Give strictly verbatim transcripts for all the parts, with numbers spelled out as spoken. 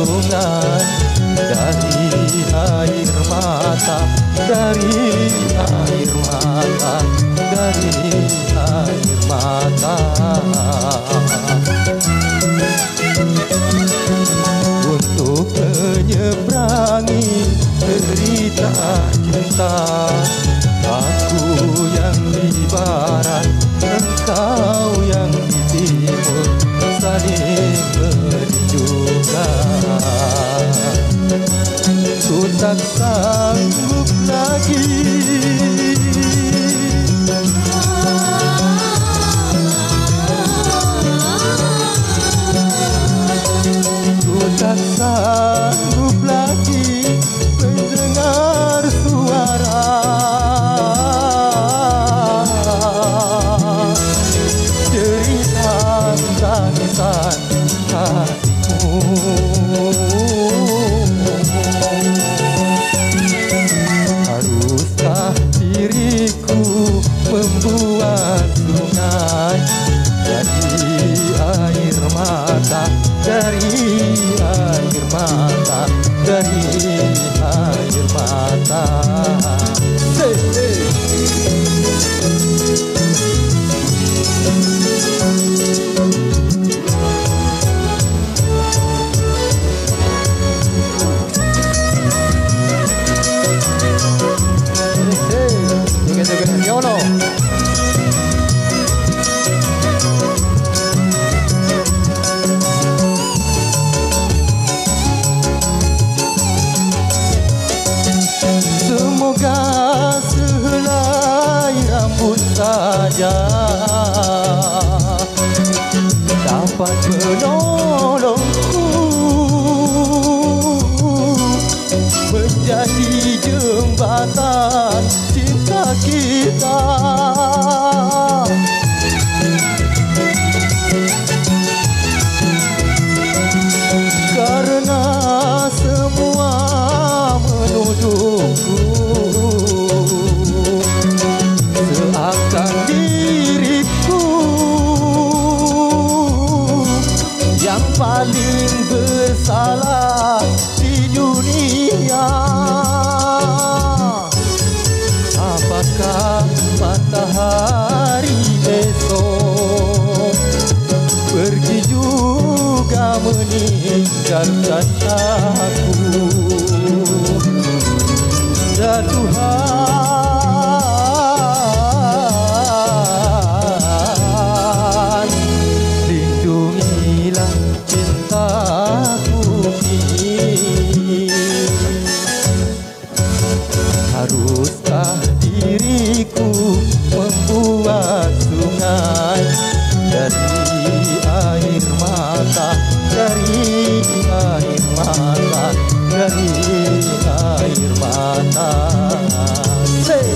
Dari air mata, dari air mata, dari air mata. Untuk menyeberangi derita cinta, aku yang di barat, engkau yang di timur, saling merindukan. Ku tak sanggup lagi. Ku tak sanggup lagi mendengar suara cerita tangisan hatimu. Haruskah diriku membuat sungai dari air mata, dari air mata, dari air mata? Hey, hey. Joget-joget riolo. Semoga sehelai rambut saja dapat menolongku menjadi jembatan cinta kita. Karena semua menuduhku seakan diriku yang paling bersalah di dunia. Apakah matahari esok pergi juga meninggalkan aku? Ya Tuhan, lindungilah cintaku ini. Haruskah diriku membuat sungai dari air mata, dari air mata, dari air mata? Say.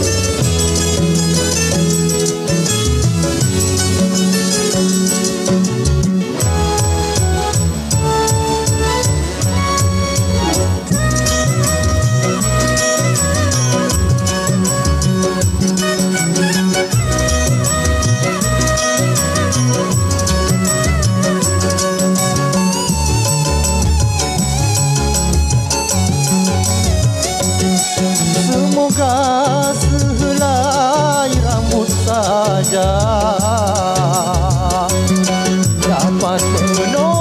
Semoga sehelai rambut saja dapat menolong